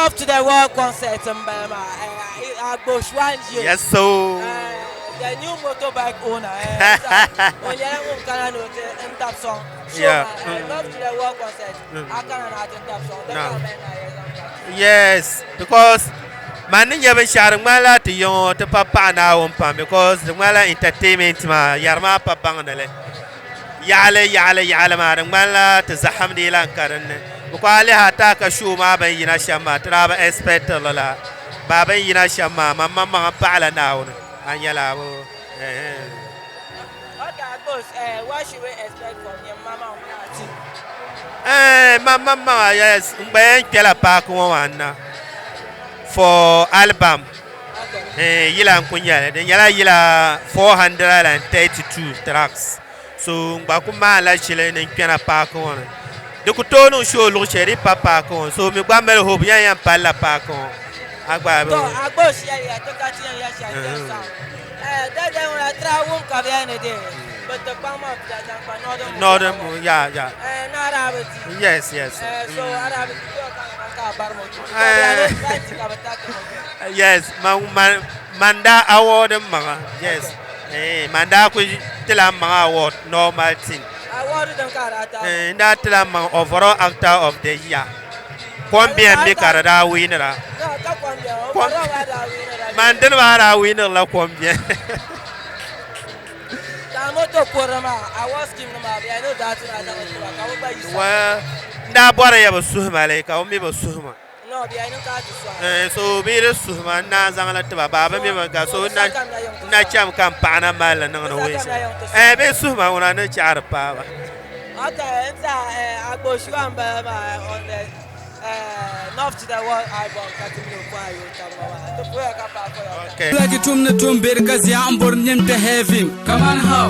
North to the World concert n bala maa eh, Agboshwanjie. Yes so. Eh, the new motorbike owner. Eh, sa, o nyɛla ŋun kana ni o ti n tabi sɔŋ. Show maa, eh, North to the World concert. A kana ni a ti n tabi sɔŋ. Di No. ka mali na yɛli zaŋ chaŋ. Yes, because man ni nyɛ binshaɣu di ŋmanila ti yiŋɔ ti pa paɣa Naawuni pam because di ŋmanila entertainment maa yɛri maa pa baŋdi li. Yaɣali yaɣali yaɣali maa di ŋmanila ti zahimdi lan ka dinni because a lihi a ti a ka show maa bin yina shɛm maa ti daa bi expect li la baa bin yina shɛm maa man maŋmaŋa paɣala Naawuni a nyɛla a bi ɛhɛn. Okay, Agbos, what should we expect from your mama team? Man maŋmaŋa yes n gba yɛn kpɛla paaki ŋɔ maa na for album. Okay. Yila n ku nyɛli di nyɛla yila 432 tracks so n gba ku maanila shili ni n kpɛna paaki ŋɔ ni di ku tooi niŋ show luɣu shɛli di pa paaki ŋɔ so mi gba mali hope yɛn yɛn palila paaki ŋɔ a gba To Agbos yɛliya ti ka ti yɛn yɛli shɛli ti sound. Eh, dada ŋuna tira wum ka bɛ ni di bi ti kpaŋ maŋ pia zaŋ kpa Northern Movie Northern Award. Movie, yeah. Eh, ni Arabi ti. Yes. Eh, so Arabi ti yo ka na ka bari moto. Eh. Ka ti ka bi tati moto. Yes, man man man daa award n maŋa. Yes. Eh, man daa ku tila n maŋa award normal thing. Award din ka daa ta. Eh, n daa tila n maŋa overall actor of the year. Kom bɛn mi ka di daa winira. No, ka kom bɛn. Kom- Overall maa daa winira. Man dini maa daa winirila kom bɛn. Ka moto kurili maa award scheme ni maa bɛ ni daa ti na zaŋ tiba ka bi gba yisa. Well, n daa bɔri ya bi suhima li ka bi mi bi suhima. No, bɛ ni ka ti sɔhi. Eh, so bi di suhima n naan zaŋli tiba baa bi mi bi ga so n na n na cham ka n paɣa na malli niŋdi Bi wei sa kam na yiŋ ti Eh, bi suhima ŋuna ni chaɣiri paaba. Okay, n ta Agboshuwa n bala maa on the North to the World album ka ti mini o pɔhi ayi o taba maa. Ti puhiya ka paai for your time. Okay. Like tum ni tum beri ka zia n bori nim to heaven. Come on how?